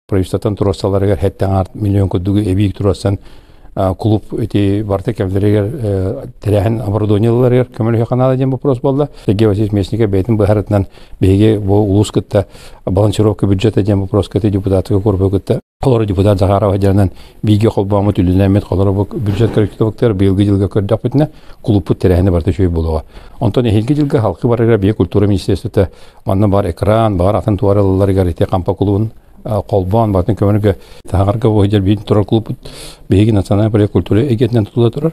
Правительствотан туруорсалларыгар 7 миллион курдугу эбии туруорсан клуб ити барыта кэмлэригэр тэрээһин оборудованиеларыгар көмөлөһө канала диэн вопрос буолла. Сергей Васильевич Местников бэйэтин быһаарытынан биһиги бу улуус кытта балансировка бюджета диэн вопроска депутатскай корпус кытта олору депутат Захарова дьанан бииргэ холбооммут үлэлэммит холоро бу бюджет корректировкалар быйылгы дьылга көрдөхпүтүнэ клубпут тэрээһинэ барыта үчүгэй буолуоҕа. Онтон эһиилги дьылга халқы барыгар биһиги культура министерствота манна бар экран, бар атын туарылларыгар ити Хампа кулуун холбоон батын көмөргө таһаҕарга буһдьар биир турар клубпут биһиги национальный проект культура эйгэтинэн тутула турар.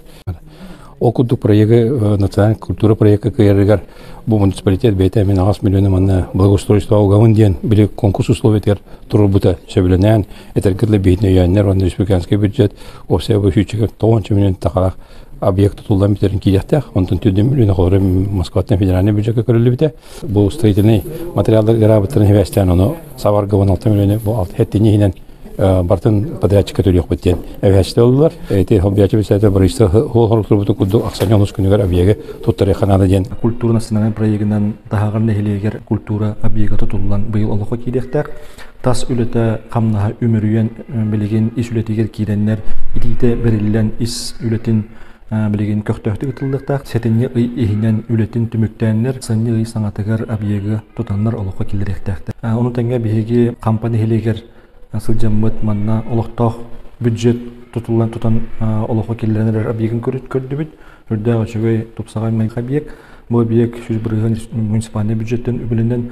Ол курдук проегы национальная культура проекка кыайарыгар бу муниципалитет бэйэтэ мин аҕыс миллиону манна благоустройство угабын диэн били конкурс условиятыгар турурбута сөбүлэнээн этэргэ дылы биһитин өйөөннөр уонна республиканский бюджет уопсайа бу сүүччэкэ тоҕонча миллион тахалаах объект тутуллан бүтэрин киириэхтээх. Онтон түрдүн миллион холоро Москваттан федеральный бюджекка көрүллүбүтэ. Бу строительный материаллар ыраабыттарын хибээстээн ону сабарга 16 миллиону бу хэттини иһинэн бартын подрядчикка төлүөхпүт диэн эбээччи ыллылар. Эти хоббиячы председатель Борисов хуол хоруктурбутун курдук ахсанньы онус күнүгэр объеги туттарыахха наада диэн. Культура национальный проегынан таһаҕар нэһилиэгэр культура объега тутуллан быйыл олоххо киириэхтээх. Тас үлэтэ хамнаһа үмүрүйэн билигин ис үлэтигэр киирэннэр итиитэ бэриллэн ис үлэтин билигин көхтөөхтүк ытыллыахтаах. Сэтинньи ый иһинэн үлэтин түмүктээннэр, сынньы ый саҥатыгар объегы тутаннар олоххо киллэриэхтээхтэр. Ону тэҥэ биһиги Хампа нэһилиэгэр сылдьаммыт манна олохтоох бюджет тутуллан тутан олоххо киллэрэн эрэр объегын көрдүбүт. Үрдээх үчүгэй тупсаҕай майгы объект. Бу объект 100% муниципальный бюджеттен үбүлэнэн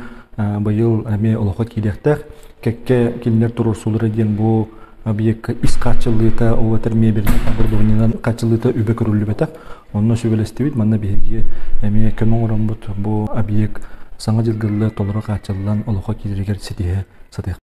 быйыл эмиэ олоххо киириэхтээх. Кэккэ кинилэр туруорсуулара диэн бу объекка ис хааччыллыыта ол этэр мебельнай оборудованиенан хааччыллыыта үбэ көрүллүбэтэх. Онно сүбэлэстибит. Манна биһиги эмиэ көмө оҥороммут бу объект саҥа дьылгылла толору хааччыллан олоххо киирэригэр ситиһэ сатыах.